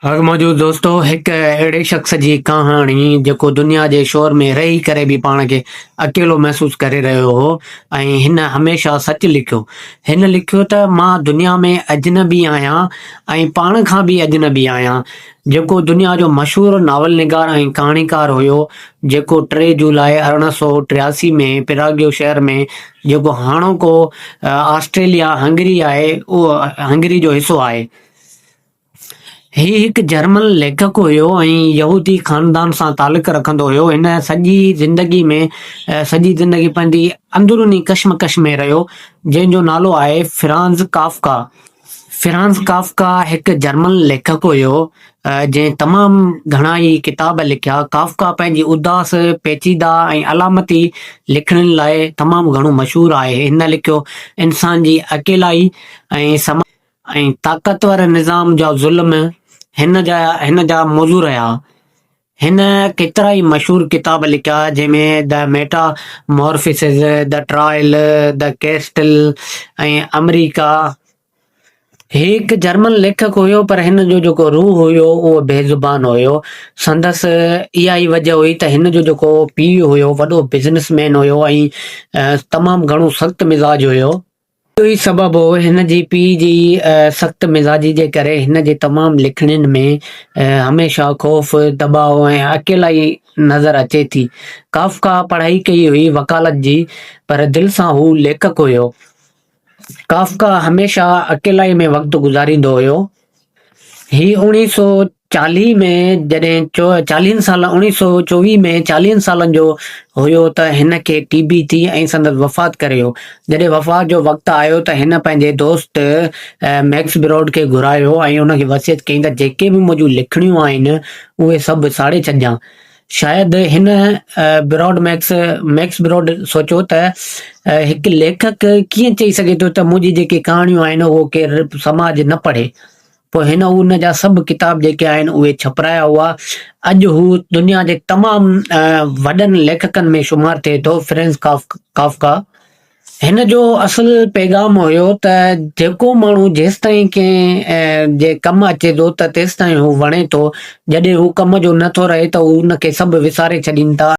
حق موجود دوستو هڪ اهڙي شخص جي ڪهاڻي جيڪو دنيا جي شور ۾ رهي ڪري به پاڻ کي اڪيلو محسوس ڪري رهيو هو ۽ هن هميشه سچ لکيو. هن لکيو ته مان دنيا ۾ اجنبي آهيان ۽ پاڻ کان به اجنبي آهيان. جيڪو دنيا جو مشهور ناول نگار ۽ ڪهاڻيڪار هيو جيڪو ٽي جولاء 1883 ۾ پراگيو شهر ۾ جيڪو هاڻوڪو آسٽريليا هنگري آهي اهو هنگري جو حصو آهي. هي هڪ جرمن ليکڪ هيو ۽ يهودي خاندان سان تعلق رکندو هيو. هن سڄي زندگي ۾ سڄي زندگي پنهنجي اندروني ڪشمڪش ۾ رهيو، جنهن جو نالو آهي فرانز ڪافڪا. فرانز ڪافڪا هڪ جرمن ليکڪ هيو، جنهن تمام گهڻا ئي ڪتاب لکيا. ڪافڪا پنهنجي اداس، پيچيده ۽ علامتي لکڻين لاء تمام گهڻو مشهور آهي. هن لکيو انسان جي اڪيلائي ۽ سماج. ۽ طاقتور نظام جا ظلم هن جا هن جا موضوع رهيا. هن ڪيترائي مشهور ڪتاب لکيا جنهن ۾ the metamorphosis, the trial, the castle ۽ America. هي هڪ جرمن ليکڪ هيو پر هن جو جيڪو روح هيو اهو بي زبان هيو. سندس اها ئي وجه هئي ته هن جو جيڪو پيء هيو وڏو بزنس مين هيو ۽ تمام گهڻو سخت مزاج هيو. اهو ئي سبب هو هن جي پيء جي سخت مزاجي جي ڪري هن جي تمام لکڻين ۾ هميشه خوف، دٻاء ۽ اڪيلائي نظر اچي ٿي. ڪافڪا پڙهائي ڪئي هئي وڪالت جي پر دل سان هو ليکڪ هيو. ڪافڪا هميشه اڪيلائي ۾ وقت گذاريندو هيو. هي 1940 ۾ جڏهن چاليهن سالن 1924 ۾ چاليهن سالن جو هيو ته هن کي ٽي بي ٿي ۽ سندس وفات ڪري ويو. جڏهن وفات جو وقت آيو ته هن پنهنجي دوست ميڪس براڊ کي گهرايو ۽ ان کي وصيت ڪيائين ته جيڪي به منهنجون لکڻيون آهن اهي سڀ ساڙي ڇڏجان. شايد هن براڊ ميڪس ميڪس براڊ سوچيو ته هڪ ليکڪ ڪيئن چئي سگهي ٿو ته منهنجي جيڪي ڪهاڻيون آهن اهو ڪير سماج نه پڙهي. پوء هن ان جا سڀ ڪتاب جيڪي آهن اهي ڇپرايا هئا. اڄ هو دنيا جي تمام وڏن ليکڪن ۾ شمار ٿئي ٿو فرينز ڪافڪا. هن جو اصل پيغام هيو ته جيڪو ماڻهو جيستائين ڪنهن جي ڪم اچي ٿو ته تيستائين هو وڻي ٿو، جڏهن هو ڪم جو نه ٿو رهي ته هو ان کي سڀ وساري ڇڏين ٿا.